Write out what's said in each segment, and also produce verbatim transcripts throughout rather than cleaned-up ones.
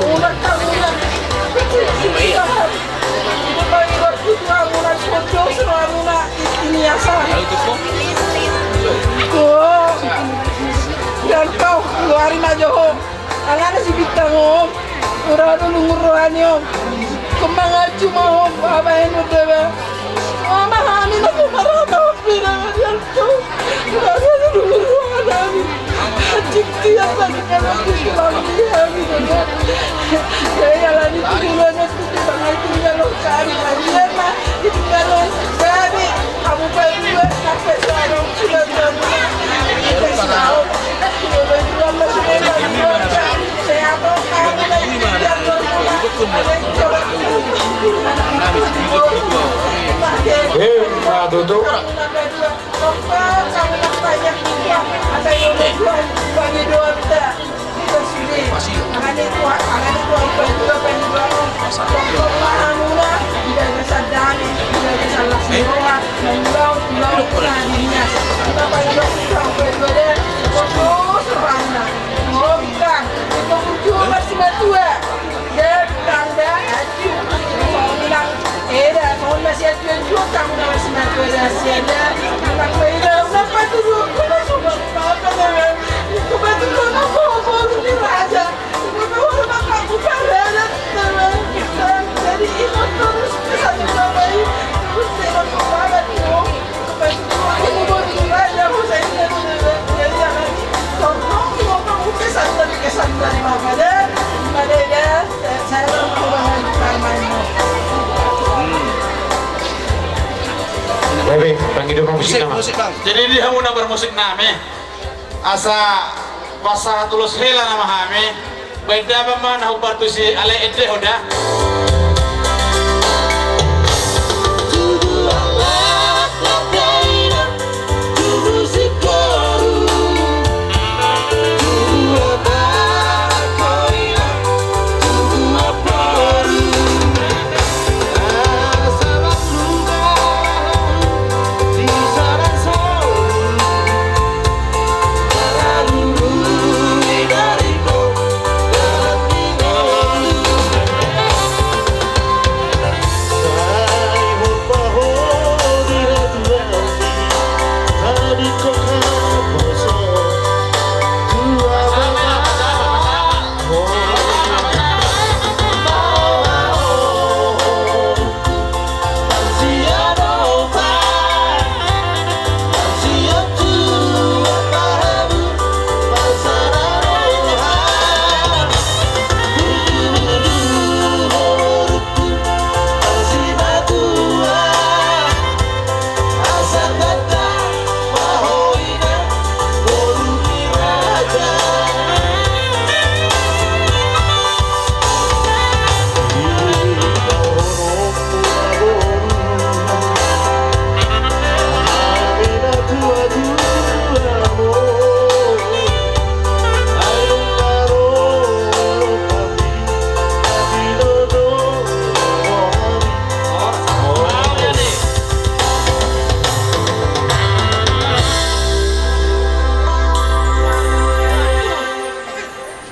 Muna hamuna. Itu pagi waktu tua muna foto sama muna ini asal. Oh. Dan kau dua hari ma jo ho. Alana si bintang ho. Ura do lungun rohani ho. Kemang acu ma ho. Apa yang udah ba. Mama hami na kumarana ho. Beda dia. Eh, Pak Tutu. Eda, songon na sian tujuan kamu na masimatua da sian da. Unang pe eda, unang patuduhon, unang sumbang, unang apa namanya. Kebetulan aku boru ni raja. Unang pe ora maka aku parada. Jadi ikut terus ke satu bapak ini. Terus saya mau bawa tuh. Jadi di hamu na bermusik nami. Asa pasahat ulos hela nama hami. Baen damang ma na hombar tusi alai ende ho da.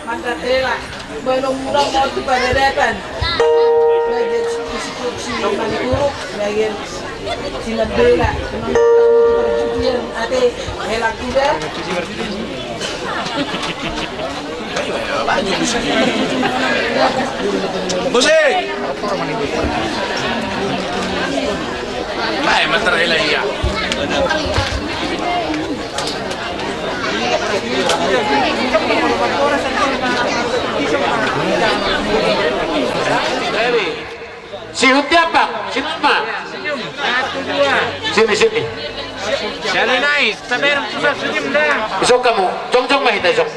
Mandatela, belum muda mau tu pada datang. Bagian si, si, si Malikuruk, bagian si Mabela, memang tamu perjudian, ate, hela kuda. Musik. Bae, mater hela ia. Sihut dia, Pak. Sihut, Pak. Sini, sini. Jadi nais, tapi susah senyum dah. Isok hamu, jongjong ma hita isok.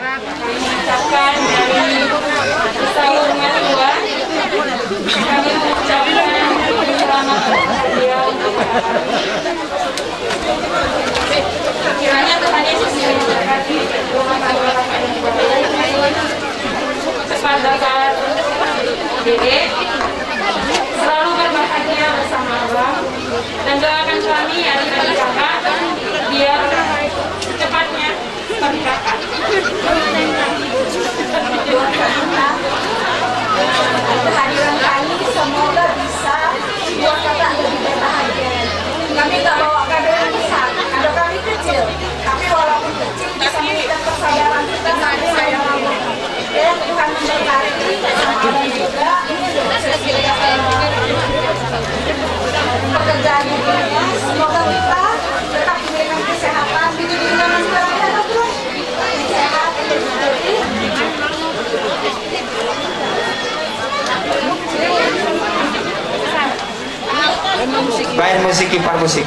Kiranya Tuhan Yesus memberkati rumah tangga kalian. Cepat dapat Dede, selalu berbahagia bersama Abang, dan doakan kami adik-adik Kakak biar secepatnya. Terima kasih. Baen musik, Ipar, musik.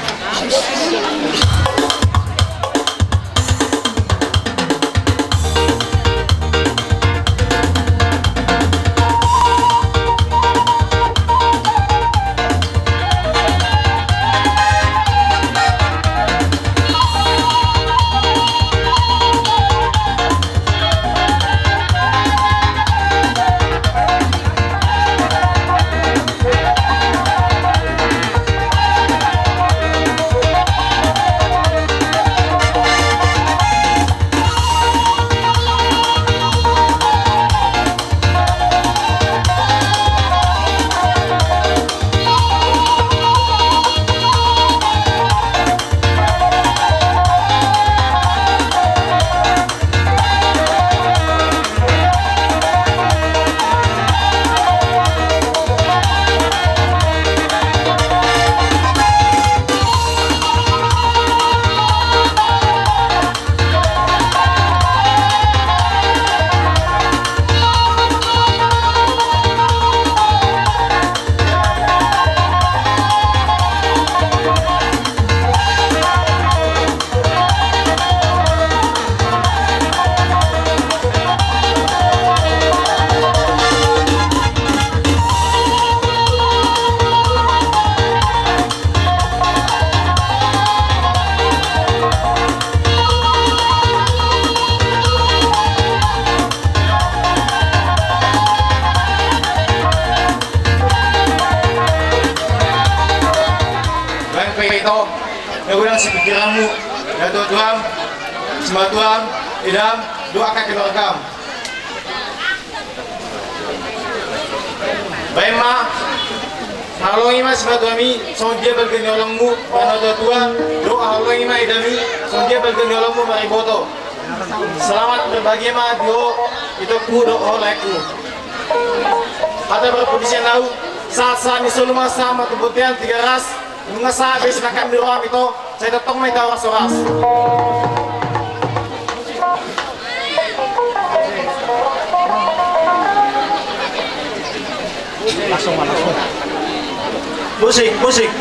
Baen pe ito, na godang sipikiranmu, natuatuam, simatuam, edam, dohot angka keluargam. Baen ma, haholongi ma simatuami songon dia balga ni holongmu, natuatua, dohot haholongi ma edami songon dia balga ni holongmu, mariboto. Selamat berbahagia ma di ho, itongku dohot ho laengku. Hata parpudisian na hau, sahat-sahat ni solu ma sahat ma tu bontean Tigaras. Nunga sahat be sinangkap ni roham ito, sai tongtong ma hita horas-horas. Musik, musik.